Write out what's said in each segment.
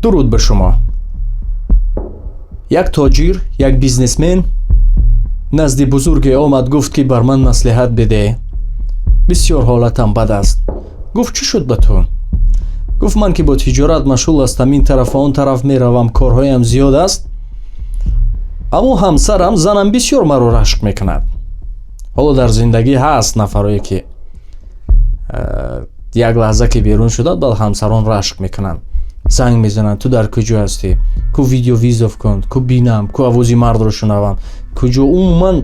Дуруд ба шумо. Як тоҷир, як бизнесмен назди бузурге омад, гуфт, ки бар ман маслиҳат бидеҳ, бисёр ҳолатам бад аст. Гуфт: «Чӣ шуд ба ту?» Гуфт: «Ман ки бо тиҷорат машғул ҳастам, ин тарафу он тараф меравам, корҳоям зиёд аст, аммо ҳамсарам, занам бисёр маро рашк мекунад». Ҳоло дар зиндагӣ ҳаст нафарое, ки як лаҳза ки берун шудад, баъд ҳамсарон рашк мекунанд, занг мезананд: «Ту дар куҷо ҳастӣ? Ку видеовызов кун, ку бинам, ку овози мардро шунавам, куҷо?» Умуман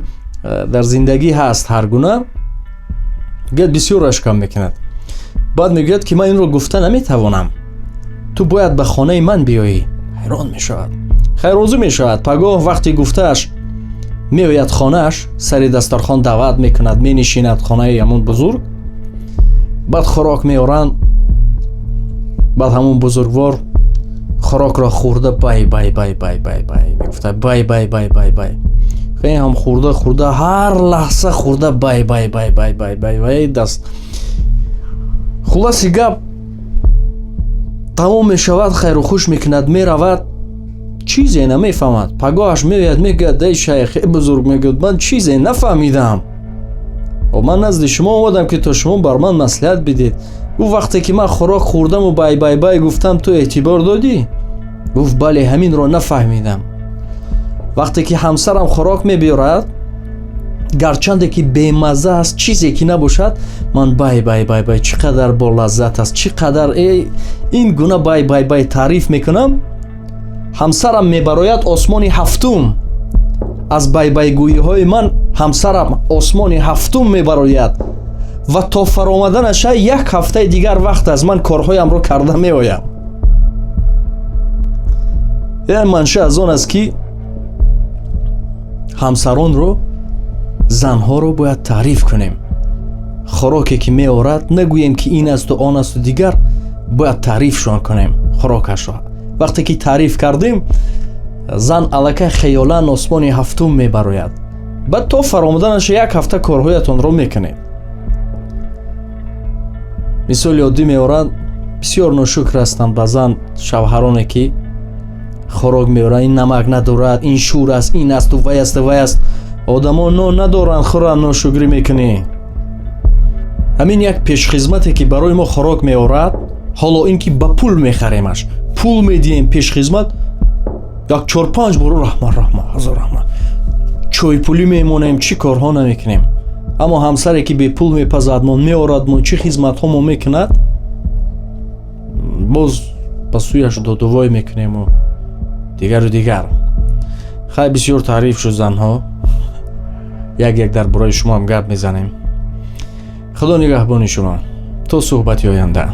дар зиндагӣ ҳаст ҳар гуна. Мегӯяд, бисёр рашкам мекунад. Баъд мегӯяд, ки ман инро гуфта наметавонам, ту бояд ба хонаи ман биёӣ. Ҳайрон мешавад. Хайр, розӣ мешавад. Пагоҳ вақти гуфтааш меояд хонааш, сари дастархон даъват мекунад, менишинад хонаи ҳамун бузург. Баъд хӯрок меоранд. Баъд ҳамун бузургвор хӯрокро хӯрда, бай, бай, бай, бай, бай, бай мегуфта, бай, бай, бай, бай, бай. Ҳам хӯрда, хӯрда, ҳар лаҳза хӯрда, бай, бай, бай, бай, бай, бай, бай даст. Хулоси гап, тамом мешавад, хайру хуш мекунад, меравад, чизе намефаҳмад. Пагоҳаш меояд, мегӯяд: «Эй шайх, э бузург», мегӯяд, «ман чизе нафаҳмидам. Ман назди шумо омадам, ки то шумо бар ман маслиҳат бидед». Гуфт: «Вақте ки ман хӯрок хӯрдаму бай, бай, бай гуфтам, ту эътибор додӣ?» Гуфт: «Бале, ҳаминро нафаҳмидам. Вақте ки ҳамсарам хӯрок мебиёрад, гарчанде ки бемазза аст, чизе ки набошад, ман бай, бай, бай, бай, чӣ қадар болаззат аст, чӣ қадар ин гуна бай, бай, бай таъриф мекунам, ҳамсарам мебарояд осмони ҳафтум. Аз байбайгӯиҳои ман ҳамсарам осмони ҳафтум мебарояд ва то фаромаданаша як ҳафтаи дигар вақт аст, ман корҳоямро карда меоям». Яъне манша аз он аст, ки ҳамсаронро, занҳоро бояд таъриф кунем. Хӯроке ки меорад, нагӯем, ки ин асту он асту дигар, бояд таърифшон кунем хӯрокашро. Вақте ки таъриф кардем, зан аллакай хаёлан осмони ҳафтум мебарояд. Баъд то фаромаданаша як ҳафта корҳоятонро мекунед. Мисоли оддӣ меоранд: бисёр ношукр ҳастанд баъзан шавҳароне, ки хӯрок меоранд, ин намак надорад, ин шӯр аст, ин асту вай асту вай аст. Одамо нон надоранд хӯранд, ношукрӣ мекунӣ. Ҳамин як пешхизмате, ки барои мо хӯрок меорад, ҳоло ин ки ба пул мехаремаш, пул медиҳем, пешхизмат як чор-панҷ бор раҳмат, раҳмат, ҳазор раҳмат, чойпулӣ мемонем, чӣ корҳо намекунем. Аммо ҳамсаре, ки бепул мепазад, мо меорад, мо чӣ хизматҳо мо мекунад, боз ба сӯяш додувой мекунему дигару дигар. Хай, бисёр таъриф шуд занҳо, як як дар бораи шумоам гап мезанем. Худо нигаҳбони шумо, то суҳбати оянда.